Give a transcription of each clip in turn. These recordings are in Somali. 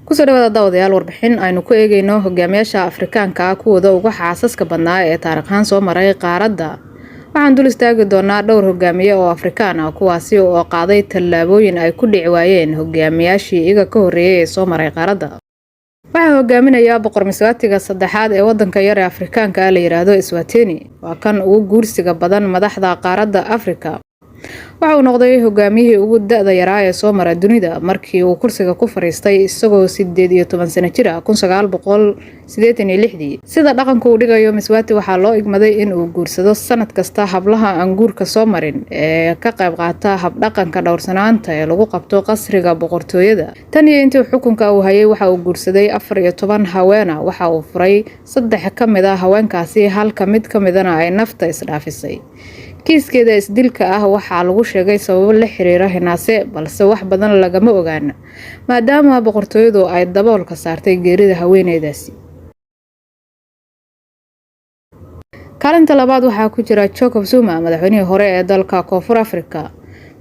Kusoo dhawaada, daawadayaal, warbixin aynu ku eegeyno hogaamiyaasha Afrikaanka ah kuwooda uga xaasaska badnaa ee taariikhaan soo maray qaaradda. Waxaan dul istaagi doonaa dhowr hogaamiye oo Afrikaan ah, kuwaasi oo qaaday tallaabooyin ay ku dhici waayeen hogaamiyaashii iyaga ka horreeyay ee soo maray qaaradda. Waxaa hogaaminaya Boqor Miswaatiga Saddexaad ee wadanka yar ee Afrikaanka ah la yiraahdo Eswatini. Waa kan ugu guursiga badan madaxda qaaradda Afrika. Waxa uu noqday hogaamiyihii ugu da-da yaraa ee soo mara dunida markii uu kursiga ku fariistay isagoo 18 sano jir ah 1986-dii. Sida dhaqanku uu dhigayo, Miswaati waxaa loo igmaday in uu guursado sanad kasta hablaha aan guurka soo marin ee ka qayb qaata habdhaqanka dhowrsanaanta ee lagu qabto qasriga boqortooyada. Tan iyo intii xukunka uu hayay, waxa uu guursaday 14 haweena. Waxa uu furay saddex ka mid ah haweenkaasi, halka mid ka midana ay nafta isdhaafisay. Kiiskeeda isdilka ah waxaa lagu sheegay sababo la xiriira hinaase, balse wax badan lagama ogaan maadaama boqortooyadu ay daboolka saartay geerida haweeneydaasi. Kaalinta labaad waxaa ku jira Jacob Zuma, madaxweynihii hore ee dalka Koonfur Afrika.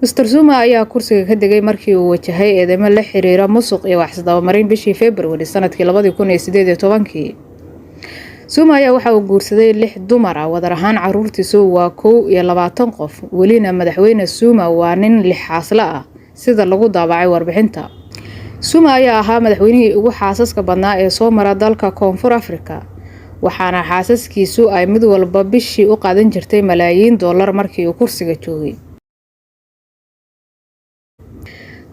Mr Zuma ayaa kursiga ka degay markii uu wajahay eedeymo la xiriira musuq iyo wax isdabamarin bishii February sanadkii 2018-kii. Zuma ayaa waxa uu guursaday lix dumar ah. Wadar ahaan caruurtiisu waa 21 qof. Welina Madaxweyne Zuma waa nin lixaasle ah, sida lagu daabacay warbixinta. Zuma ayaa ahaa madaxweynihii ugu xaasaska badnaa ee soo mara dalka Koonfur Afrika, waxaana xaasaskiisu ay mid walba bishii u qaadan jirtay malaayiin dollar markii uu kursiga joogay.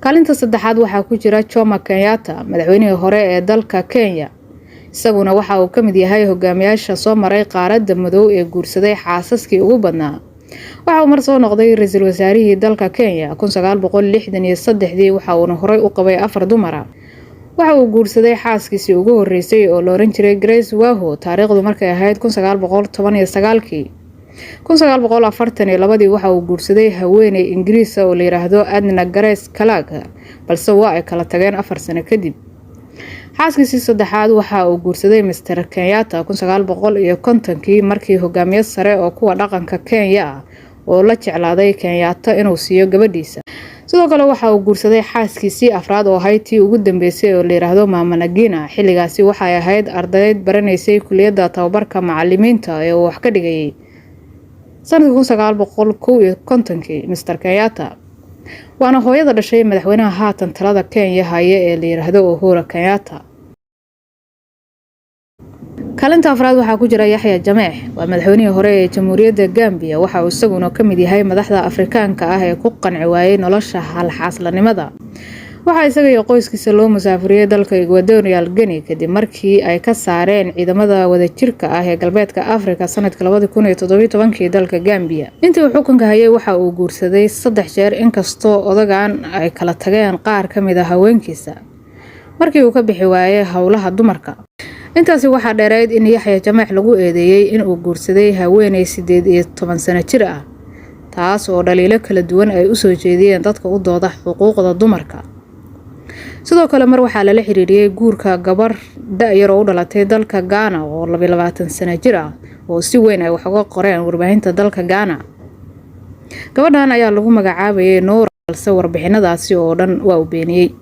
Kaalinta saddexaad waxaa ku jira Jomo Kenyatta, madaxweynihii hore ee dalka Kenya. Isaguna waxa uu ka mid yahay hogaamiyaasha soo maray qaaradda madow ee guursaday xaasaskii ugu badnaa. Waxa uu mar soo noqday ra-iisul wasaarihii dalka Kenya 1963-dii, waxa uuna horey u qabay afar dumara. Waxa uu guursaday xaaskiisii ugu horeysay oo la oran jiray Grace Waho taariikhdu markay ahayd 1919-kii. 1942-dii waxa uu guursaday haweeney Ingiriisa oo la yiraahdo Adna Grace Clark, balse waa ay kala tageen 4 sano kadib. Xaaskiisii saddexaad waxa uu guursaday Mr Kenyatta 1950-kii, markii hogaamiye sare oo kuwa dhaqanka Kenya ah oo la jeclaaday Kenyatta inuu siiyo gabadhiisa. Sidoo kale waxa uu guursaday xaaskiisii afraad oo ahayd tii ugu dambeysay oo la yiraahdo Mama Nagina. Xilligaasi waxay ahayd ardayd baranaysay kuliyadda tababarka macalimiinta ee uu wax ka dhigayay sanadkii 1951-kii Mr Kenyatta. Waana hooyada dhashay madaxweynaha haatan talada Kenya haya ee la yiraahdo Uhuru Kenyatta. Kaalinta afraad waxaa ku jira Yaxya Jameex, waa madaxweynihii hore ee Jamhuuriyadda Gambiya. Waxa uu isaguna ka mid yahay madaxda Afrikaanka ah ee ku qanci waayey nolosha halxaaslanimada. Waxaa isaga iyo qoyskiisa loo musaafuriyey dalka Equatorial Guinea kadib markii ay ka saareen ciidamada wadajirka ah ee Galbeedka Afrika sanadkii 2017-kii dalka Gambiya. Intii uu xukunka hayay waxa uu guursaday saddex jeer, inkastoo odagan ay kala tageen qaar ka mid ah haweenkiisa markii uu ka bixi waayey howlaha dumarka. Intaasi waxaa dheereyd in Yaxya Jameex lagu eedeeyey in uu guursaday haweeney 18 sano jir ah, taas oo dhaliilo kala duwan ay usoo jeediyeen dadka u dooda xuquuqda dumarka. Sidoo kale mar waxaa lala xiriiriyey guurka gabar da-yar oo u dhalatay dalka Gaana oo 22 sano jir ah, oo si weyn ay wax uga qoreen warbaahinta dalka Gaana. Gabadhan ayaa lagu magacaabayay Nuura, balse warbixinadaasi oo dhan waa uu beeniyey.